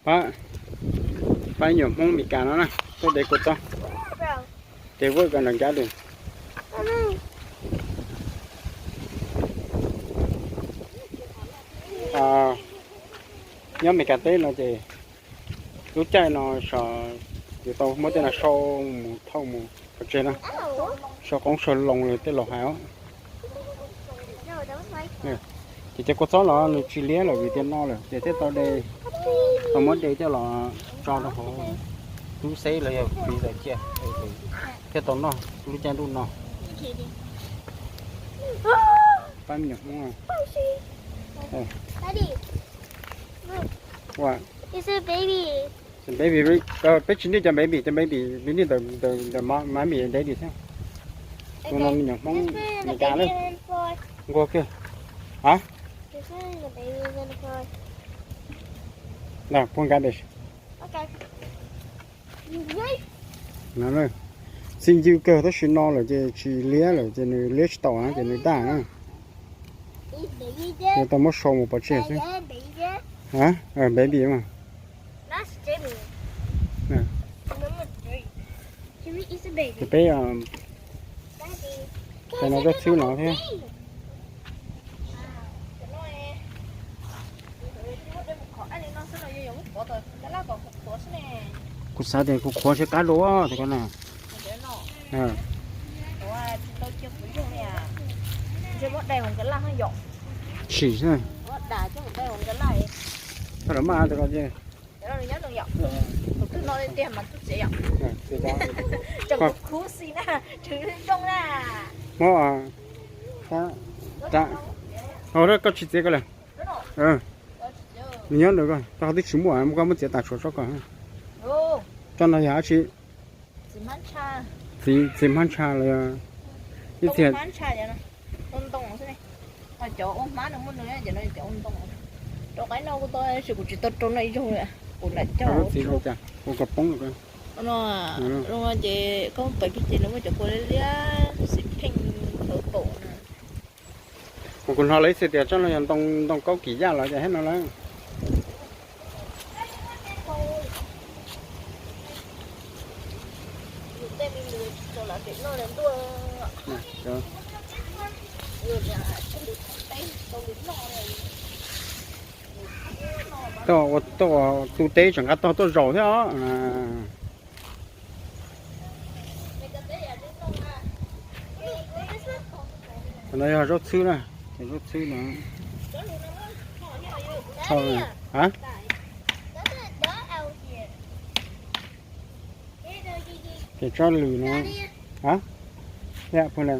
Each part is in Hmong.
Pab, pab nyuam Hmoob Meskas no na, tuaj de kua txob, ces vwj kom nram ncav lawm. Nyob Meskas teb no ces lub caij no so, yus tau muab tej no sau mus thauj mus pov tseg na, sau qoob sau loo li tej laus hais os. Ces cov kua txob los nws tsis liab lawm vim tias no lawm ces thiaj tau de, tau muab de coj los tso rau hauv tub xeb los yog freezer cia, thiaj tau noj lub caij ntuj no. Pab me nyuam Hmoob. Ua, baby, peb tsis nij cov baby, cov baby peb nij ntawm mami daddy thiab. Tus no me nyuam Hmoob Meskas lawm. Nquag kiag. Ha? Phooj ywg kawg tab sis no lawm ces tsis liab lawm ces nws liab tsis tau na ces nws daj na. Yuav tau muab sau mus pov tseg xwb. Baby mas. Ces peb, ces no zaub txhwb no thiab. Kuv xav tias kuv qhuav siab qab dua tias ko na. Sim xwb. Txhob los maj tias ko ces. Muab, koj tsis txiav ko lawm. Nws nyob ntawd ko, koj twb tsis muaj, muab koj muab txiav tas tshuav tsob ko. Tsob no yog dab tsi? Txiv hmab ntsha los yog ib txhia. Cov ua hmab no muaj nws, cov no cov ua ntoo. Rau qaib no kuv tau, tab sis kuv tsis tau rau no ib zaug li, kuv lam cog txiv rau cas ua kom poob lawm. No, no ces koj pem pig ces nws muaj cov kua liab liab xim pheej ntawd pom na. Kuv, kuv hnov lawv ib txhia tias tsob no yog ntoo, ntoo kaub kim yaj los ces hab no lawm. Tuaj ua, tuaj ua tu teb tseem nqa tog tuaj zaum thiab os. Qhov no yog zaub txhwb na, zaub txhwb no. Tho, ha? Ces tsob lws no, ha? Yam phu na.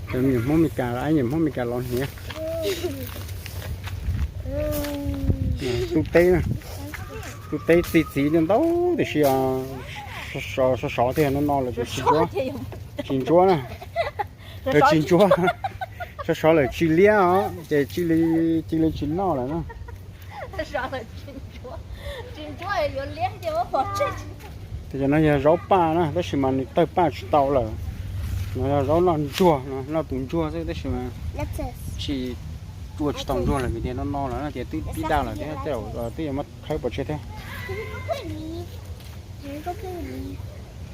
Cov me nyuam Hmoob Meskas, nyuam Hmoob Meskas los hniav. Tu teb, tu teb txi txiv ntau ntau tiam sis sov sov thiab no no lawm ces tsis ntsuab, tsis ntsuab na. Tsis ntsuab, sov sov lawm tsis liab os ces cia li, cia li tsis noj lawm na. Ces no yog zaub paj na tab sis mas nws tawg paj tsis tau lawm. No yog zaub noj ntsuag, noj tus ntsuag xwb tab sis mas tsis, ua tsis tau ntsuag lawm vim tias no no lawm no ces twb pib daj lawm thiab, tej zaum twb yuav muab khawb pov tseg thiab.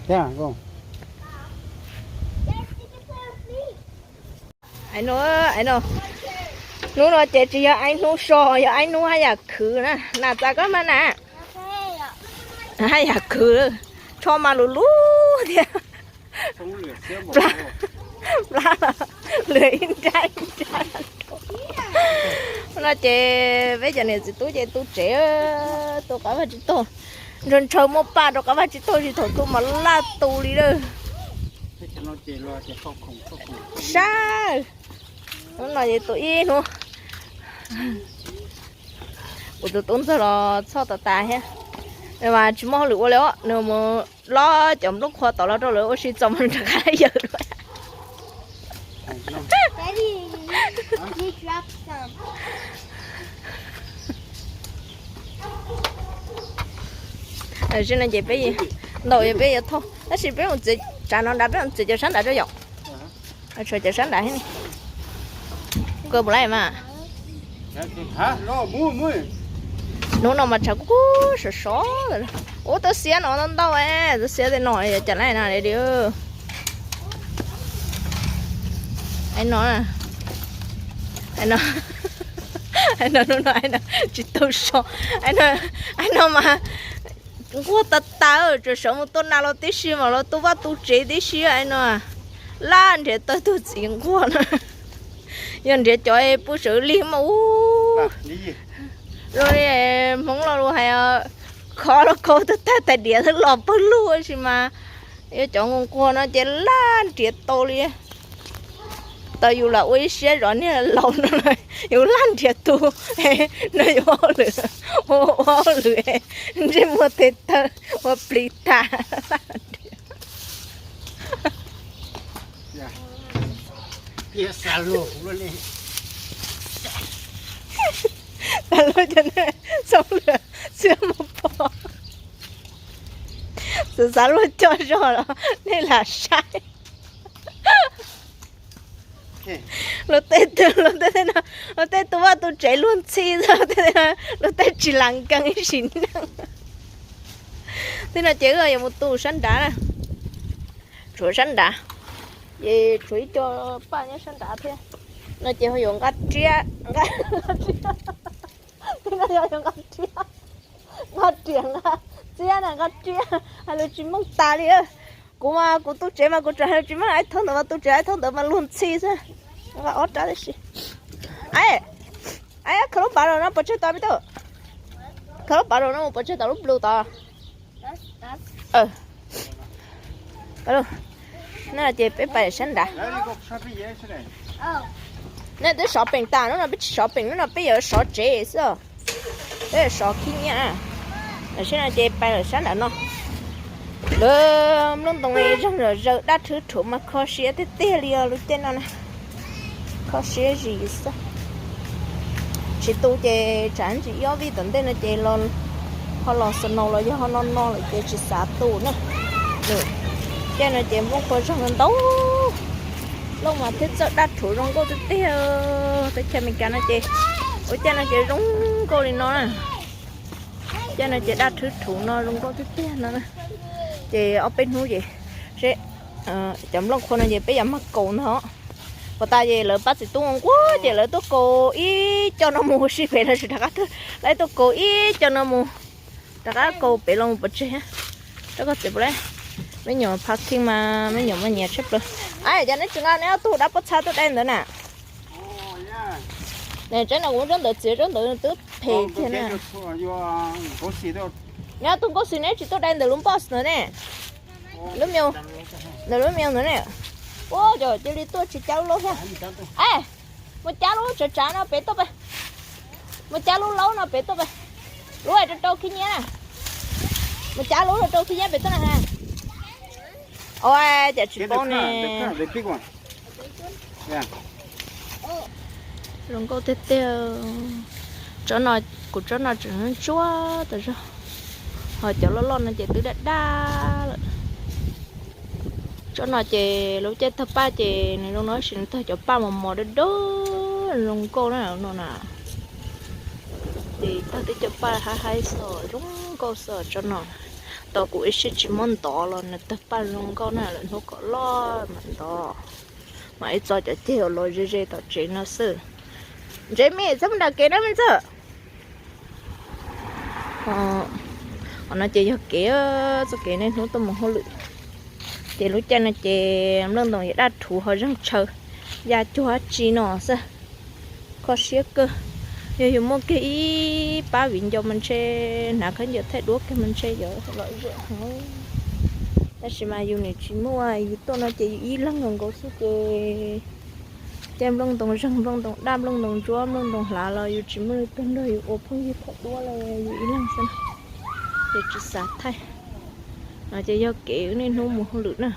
Thiab, no, hnub no ces tsis yog Aib hnub so, yog Aib hnub haj yam khwv na. Nas txav koj mas na, haj yam khwv, tsho mas lus lub thiab. Plab los lwm ib nrab ib nrab. No ces peb cov niam txiv tub ces tu tsev, tu qab vaj tsis taug, ntshaw ntshaw muaj paj rau qab vaj tsis taug, tsis thaum tu mas laj tu li lawm. Sab, hnub no ces tu ib hnub. Kuv tus tub ntxawg los txhoj tas tas thiab, nws mas tsis muaj hauj lwm ua li os, nws mus lob cov nplooj qhuav tom los rau lawv ua si txog mas rov qab yawm dua. Tam sim no ces peb, ntau ces peb yuav thauj tab sis peb mus txiav tsav no nrad, peb mus txiav cov sab nrad rau yom. Tshuav cov sab nrad thiab ne. Kawg mus lawm mas. Hnub no mas tshav kub kub sov sov. Ub, twb xiab no ntau ntau, twb xiab tej no cas lawm na li. Ai no, ai no, ai no, hnub no ai no tsis tau so. Ai no, ai no mas nquag tas tas, tsuas sawv mus tua nas los tib si mas los tu vaj tu tsev tib si ai no. Laj nrhiav tau tus txiv nquag no. Yog nrhiav cov pw sawv lig mas ub, luag li Hmoob los luag hais khov los khov twb tag tais diav twb los pawg lug tab sis mas yog cov nquag nquag no ces laj nrhiav tau li. Tau yus los ua ib siab zov niag laus no, yus laj nrhiav tus no yus ua hauj lwm, ua hauj lwm ntsej muag tes taw ua plis tas. Xav luag cov neeg txhob lwm, txhob mus pom. Xav, xav luag coj zog los nej lam saib. Luag tej, luag tej no, luag tej tu vaj tu tsev luag ntxhi xwb, luag tej tsis lam nkees ib sim neej. Tej no ces wb yuav mus tu sab nrad na. Tshuav sab nrad, ces tshuav ib co paj nyob sab nrad thiab. No ces ho yuav nqa riam, nqa, tej no yog yuav nqa riam, nqa riam nqa txiab na, nqa riam hais lus tsis meej tas li. Kuv mas kuv tu tsev mas kuv tseem hais lus tsis meej, ai thaum ntawd mas tu tsev, ai thaum ntawd mas luag ntxhi xwb. Nqa ob rab tib si. Ai, ai, khaws lub pav los no pov tseg tau peb tug. Khaws lub pav los no mus pov tseg tau lub blu tod. Nej ces peb pais sab nrad. Nej twb sov peem tas, hnub no peb tsis sov peem, hnub no peb yuav sov tsev xwb. Peb yuav sov khib nyiab. Tam sim no ces pais lawm sab nrad no. Lawv nplooj ntoo zeeg zom zaws daj rhwv rhuv mas kho siab tiag tiag li os lub caij no na. Kho siab zis xwb. Tsis tu ces tsam ntsis ib ob vij tom ntej no ces ho los snow los yog ho no no lawm ces tsis xav tu na. Caij no ces nplooj qhuav zeeg ntau, nplooj mas thiaj txawj daj rhuv zoo nkauj tiag tiag. Teb chaws Amelikas no ces ua caij no ces zoo nkauj li no na. Caij no ces daj rhwv rhuv no zoo nkauj tiag tiag no na. Ces ob peb hnub ces seb, cov nplooj qhuav no ces peb yuav mag kaus ntag. Puas tas ces lawv pab txiv tub nquag ces lawv tuaj kaus ib co no mus huv si pem lawv tsis rov qab tuaj, lawv tuaj kaus ib co no mus, rov qab kaus pem los mus pov tseg. Rau koj txiv puas le, me nyuam parking mas me nyuam mas nyiam tshaj plaws. Ai, cas neb tsis nqa neb ob tug dab pob txha tuaj dai ntawd na? Nws tseeb no kuv muab tsob ntawd txiav, tsob ntawd twb phem kiag na. Neb ob tug nkaub xis neb tsis tuaj dai ntawm lub npoj ntawd ne? Lub me, ntawm lub me ntawd ne? Ua cas cia li tuaj tsis cab lub laub thiab? Mus cab lub tsav tsav no pem tuaj pem. Mus cab lub laub no pem tuaj pem. Lub rau rau khib nyiab na. Mus cab lub rau rau khib nyiab pem tuaj na ha. Ua cas tsis paub ne. Zoo nkauj tiag tiag. Tsob no, kuv tsob no tseem ntsuab tas zog, ho cov loj loj no ces twb daj daj lawm. Tsob no ces lub caij tawg paj ces nws zoo no sis nws tawg cov paj mos mos dawb dawb zoo nkauj na no na. Ces tawg tib co paj haib haib xwb zoo nkauj xwb tsob no. Tos kuv ib sij tsis muab ntov los nws tawg paj zoo nkauj na, lwm hnub kom loj mam ntov. Mam ib txo cov ceg uas los ze ze tom tsev no xwb. Ntsev me txhob mus nram kev na me ntxawg. Qhov no ces yog kev, txoj kev niaj hnub tuaj mus hauj lwm. Ces lub caij no ces nplooj ntoos yog daj rhuv ho zeeg tshaw, ya cuag dab tsi no xwb. Kho siab kawg. Yog yus muaj kiag ib pab viv ncaus mas ntshe hnav khaub ncaws thaij duab kiag mas ntshe yuav lom zem heev. Tab sis mas yus nim tsis muaj, yus tuaj no ces yus ib leeg nkaus nkaus xwb ces caij nplooj ntoos zeeg, nplooj ntoos daj, nplooj ntoos ntsuab, nplooj ntoos hlav los yus tsis muaj leej twg nrog yus ua phooj ywg thaij duab li, yus ib leeg xwb na. Ces tsis xav thaij. No ces yog kev niaj hnub mus hauj lwm na.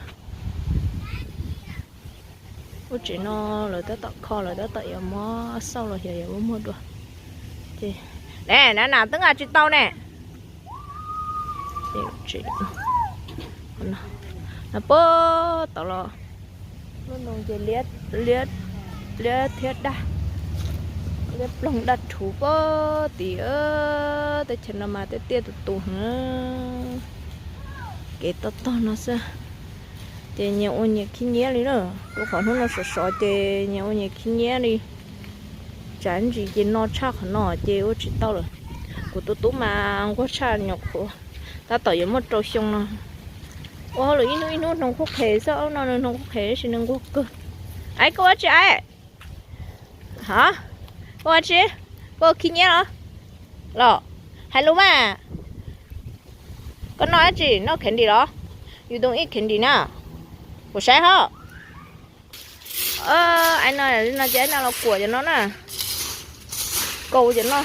Lub tsev no lawv tab tom kho, lawv tab tom yuav muab xauj los yog yuav muab muag dua. Ces, ne, na nas twb nqa tsis tau ne. Ces, no puag tod los, lub ntoos ces liab, liab thiab daj. Tej ploog daj rhuv pab tim, teb chaws no mas tej tiaj tus tus heev, kev toj tog no xwb. Ces nyias ua nyias khib nyiab li na, rau qhov hnub no sov sov ces nyias ua nyias khib nyiab li. Tsam ntsis ces no tshaj qhov no ces ua tsis tau lawm. Kuv tus tub mas nquag tshaj nyuam qhuav, tab tom yuav muaj rau xyoo no. Ua hauj lwm ib hnub ib hnub hnoos qhuab qhes xwb, no nws hnoos qhuab qhes tab sis nws nquag kawg. Aib, koj ua tsi aib? Ha, koj ua tsi? Koj ua khib nyiab los? Los, hais lus mas. Koj noj dab tsi? Noj candy los? You don't eat candy na. Kuv saib ho. Aib no, no ces aib no los kuam cov no na. Kaus cov no.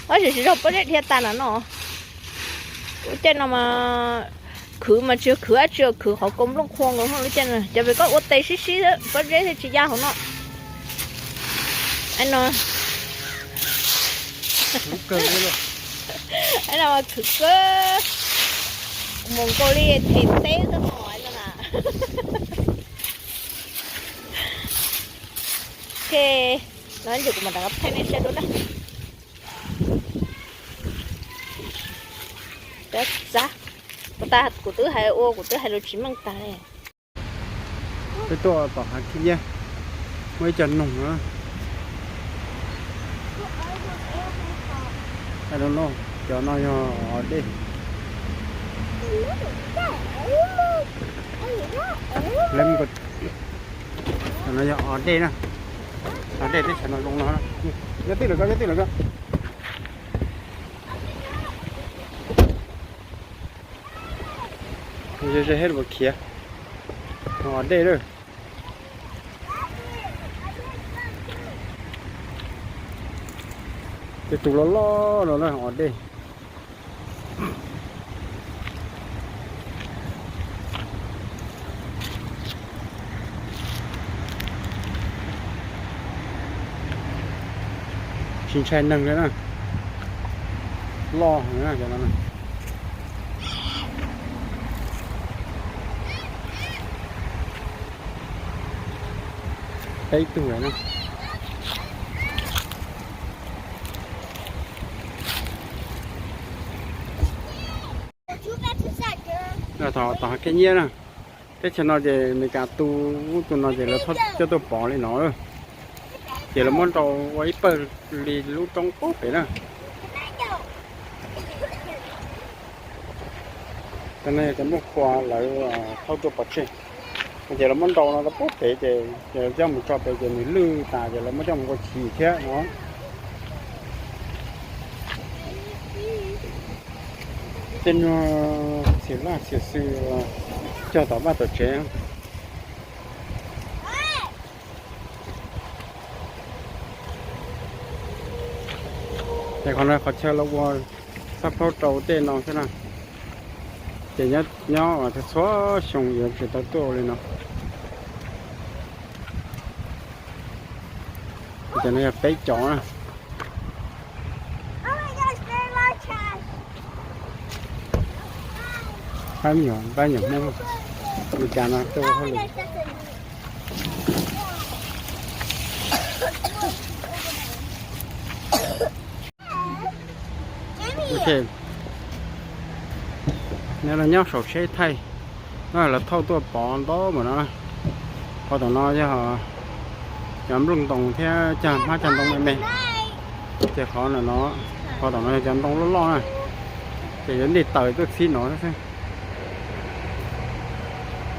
Tab sis tsis raug pob zeb dhia tag no no. Lub caij no mas khwv mas tsis khwv dab tsi, khwv qhov kaus nplooj qhuav nkaus lub caij no. Cov pem koj ua tes sib sib pob zeb thiaj tsis ya hauv no. Aib no, aib no mas khwv kawg, mus nkaus li tim teb xwb no na. Ok, no ces kuv mam rov qab thaij nej saib dua na. Txav, kuv twb hais ua, kuv twb hais lus tsis meej tag li. Peb tuaj tom hav khib nyiab, muaj ib co noog na. Cov no yog os dej. Cov no yog os dej na. Os dej teb chaws no zoo no. Nyob twj lawm koj, nyob twj lawm koj. Ze ze hej puas khiav. Os dej lawm. Tej tus loj loj no na os dej. Tsis ntshai neeg li na. Loj heev na cov no. Peb tug lawm na. Tom hav khib nyiab na. Teb chaws no ces Amelikas tu, ub, tus no ces lawv coj tuaj pov li no. Ces lawv muab nrau ua ib pawg li lub roob pub pem na. Cov no yog cov nplooj qhuav lawv thauj tuaj pov tseg. Ces lawv muab nrau no rau pub pem ces, ces coj mus tso pem ces nws lwj tas ces lawv muab coj mus ua chim thiab no. Tej nyuag txhia laj txhia xwm cog tom vaj tom tsev. Ces qhov no qhov chaw lawv ua xab plaub rau tej no xwb na. Ces nyob txhua xyoo yuav tsis tau tuaj ua li no. Ces no yog peb cov na. Pab nyuam, pab nyuam Hmoob, Meskas no tuaj ua hauj lwm. No nyob saum tsheb thaij, no lawv thauj tuaj pov ntau mus no. Qhov tom no yog cov nplooj ntoos thiab cag hmab cag ntoo me me. Ces qhov no, qhov tom no yog cov ntoo loj loj na, ces yuav nti taws tuaj txhib no xwb.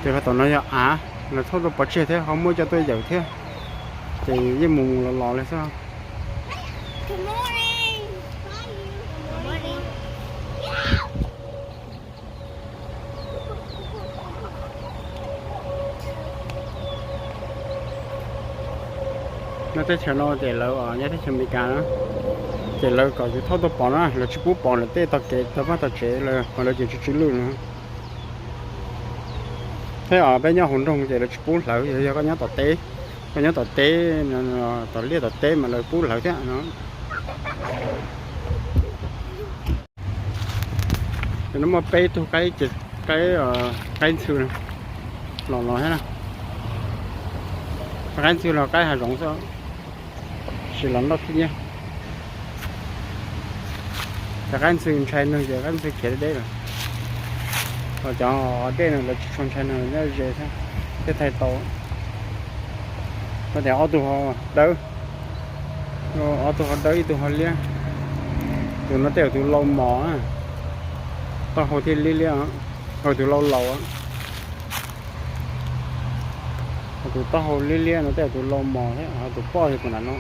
Ces qhov tom no yog av, lawv thauj tuaj pov tseg thiab ho muaj cov tuaj yawm thiab. Ces yeej mus mus los los li xwb. Nyob teb chaws no ces lawv, nyob teb chaws Amelikas na, ces lawv kom yus thauj tuaj pov na, lawv tsis pub pov lawm tej tog kev tog vaj tog tsev lawm, lawv ces tsis tsw lwj no. Thiab peb nyob hauv nroog ces lawv tsis pub hlawv, yog koj nyob tom teb, koj nyob tom teb, tom liaj tom teb mas lawv pub hlawv thiab no. Ces no muaj peb tug qaib, qaib ntxhw los los thiab na. Qaib ntxhw los qaib hav zoov xwb. Tsis los noj thiab nyab. Cov qaib ntxhw ntshai noog ces qaib ntxhw khiav deb deb lawm. Ho cov dej no lawv tsis tshua ntshai noog, nyob ze thiab, thiaj thaij tau. Tau tias ob tug ho dawb, ob tug ho dawb ib tug ho liab. Tus no tej zaum tus lau mos, taub hau thiaj liab liab, ho tus lau laus. Ho tus taub hau liab liab no tej zaum tus lau mos thiab, ho tus poj yog tus nram no.